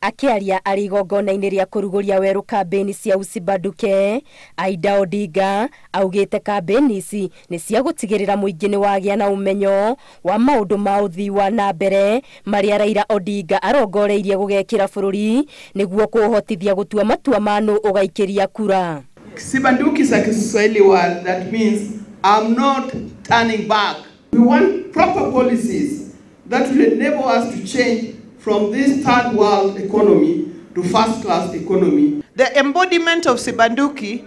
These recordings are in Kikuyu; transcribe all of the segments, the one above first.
Akĩaria arĩ igongona-inĩ rĩa kũrugũria werũ kambĩni cia Usibanduke, Aida Odinga augĩte kambĩni ici nĩ cia gũtigĩrĩra mũingĩ nĩ wagĩa na ũmenyo wa maũndũ ma ũthii wa na mbere marĩa Raila Odinga arongoreirie gũgekĩra bũrũri nĩguo kũũhotithia gũtua matua ma nũ ũgaikĩria kura. Sibanduki is a Kiswahili word that means I'm not turning back. We want proper policies that will enable us to change from this third world economy to first class economy. The embodiment of Sibanduki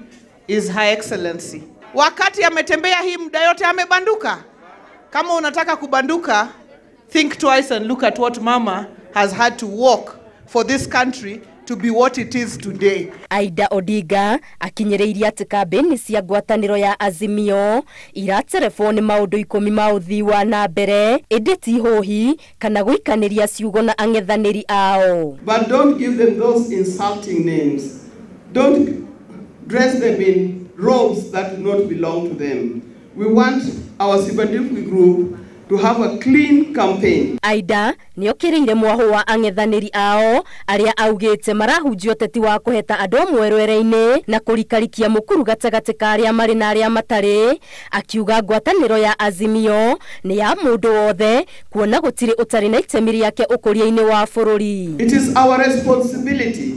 is Her Excellency. Wakati ametembea hii muda yote amebanduka. Kama unataka kubanduka, think twice and look at what mama has had to walk for this country to be what it is today. Aida Odinga akinyĩrĩirie atĩ kambĩni cia ngwatanĩro ya Azimio iraterebwo nĩ maũndũ 10 ma ũthii wa na mbere ĩndĩ ti hũhi kana gũikanĩria ciugo na ang'ethanĩri ao. But don't give them those insulting names. Don't dress them in robes that do not belong to them. We want our Sibanduki group to have a clean campaign. Aida nĩokĩrĩire mwahũ wa ang'ethanĩri ao arĩa augĩte marahunjia ũteti wa kũheta andũ amwe rwere-inĩ na kũrikarikia mũkuru gatagatĩ ka arĩa marĩ na arĩa matarĩ, akiuga ngwatanĩro ya Azimio nĩ ya mũndũ wothe kuona gũtirĩ ũtarĩ na itemi rĩake ũkũria-inĩ wa bũrũri. It is our responsibility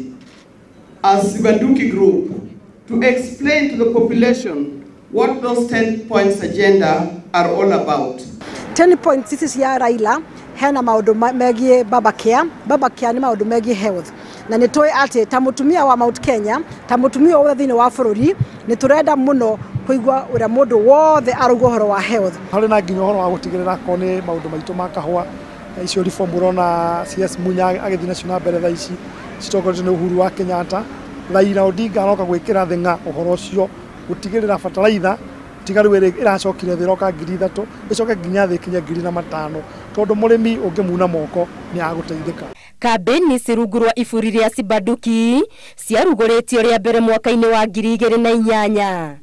as Sibanduki group to explain to the population what those 10 points agenda are all about. 10 points ici cia Raila hena maundu megie Babacare. Babacare ni maundu megie health, na nĩ tũĩ atĩ ta mũtumia wa Mount Kenya, ta mũtumia wothe thĩinĩ wa bũrũri, nĩ tũrenda mũno kũigua ũrĩa mũndũ wothe arauga ũhoro wa health. Harĩ na nginya ũhoro wa gũtigĩrĩra akorwo nĩ maũndũ maitũ ma kahũa, icio reform ũrona CS Munya agĩthiĩ nacio na mbere thaa ici citongoretio nĩ Uhuru wa Kenyatta. Raila Odinga aroka gwĩkĩra thing'a ũhoro ũcio gũtigĩrĩra bataraitha tiga rĩu ĩracokire thĩ ĩroka 3,000 ĩcoke nginya thĩ ikinye 5,000 tondũ mũrĩmi ũngĩmuna moko nĩ agũteithĩka. Kambĩni ici rungu rwa iburi rĩa Sibanduki ciarugũrĩtio rĩa mbere mwaka-inĩ wa 2008.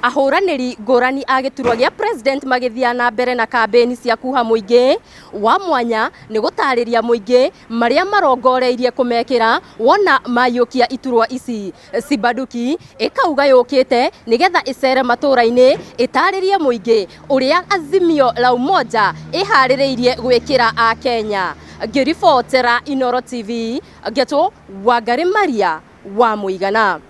Ahũranĩri ngũrani a gĩturwa gĩa president magĩthiĩ na mbere na kambĩni cia kuha mũingĩ wa mwanya nĩ gũtarĩria mũingĩ marĩa marongoreirie kũmekĩra wona mayũkia iturwa ici. Sibanduki ĩkauga yũkĩte nĩgetha ĩcere matũra-inĩ ĩtarĩrie mũingĩ ũrĩa Azimio la Umoja ĩharĩrĩirie gwĩkĩra a Kenya. Ngĩribotera Inooro TV, Ngeto Wangari Maria wa Mũigana.